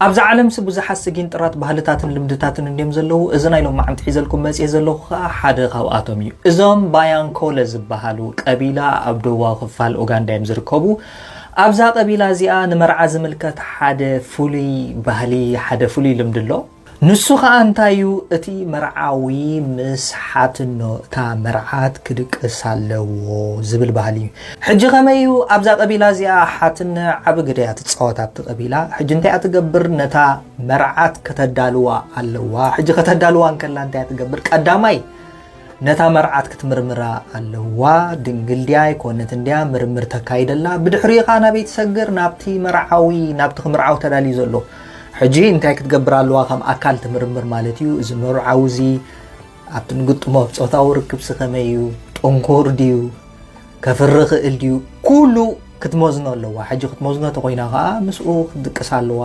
ኣብዛ ዓለምሲ ብዙሓት ስጊንጥራት ባህልታትን ልምድታትን እንድዮም ዘለዉ። እዚ ናይ ሎማዓንቲ ሒዘልኩም መፅየ ዘለኹ ከዓ ሓደ ካብኣቶም እዩ። እዞም ባያንኮለ ዝበሃሉ ቀቢላ ኣብ ደቡባዊ ክፋል ኡጋንዳ እዮም ዝርከቡ። ኣብዛ ቀቢላ እዚኣ ንመርዓ ዝምልከት ሓደ ፍሉይ ባህሊ፣ ሓደ ፍሉይ ልምዲ ኣሎ። ንሱ ከዓ እንታይ እዩ? እቲ መርዓዊ ምስ ሓትኖ እታ መርዓት ክድቅስ ኣለዎ ዝብል ባህሊ እዩ። ሕጂ ከመይ እዩ? ኣብዛ ቀቢላ እዚኣ ሓትነ ዓቢ ግደ እያ ትፃወት ኣብቲ ቀቢላ። ሕጂ እንታይ እያ ትገብር? ነታ መርዓት ከተዳልዋ ኣለዋ። ሕጂ ከተዳልዋ እንከላ እንታይ እያ ትገብር? ቀዳማይ ነታ መርዓት ክትምርምራ ኣለዋ። ድንግል ድያ ኣይኮነትን ድያ ምርምር ተካይደላ። ብድሕሪኡ ከዓ ናበይ ትሰግር? ናብቲ መርዓዊ፣ ናብቲ ክምርዓው ተዳልዩ ዘሎ። ሕጂ እንታይ ክትገብር ኣለዋ? ከም ኣካል ትምርምር ማለት እዩ። እዚ መርዓዊ እዚ ኣብቲ ንግጥሞ ጾታዊ ርክብሲ ከመይ እዩ? ጥንኩር ድዩ? ከፍሪ ክእል ድዩ? ኩሉ ክትመዝኖ ኣለዋ። ሕጂ ክትመዝኖ ተኮይና ከዓ ምስኡ ክትድቅስ ኣለዋ።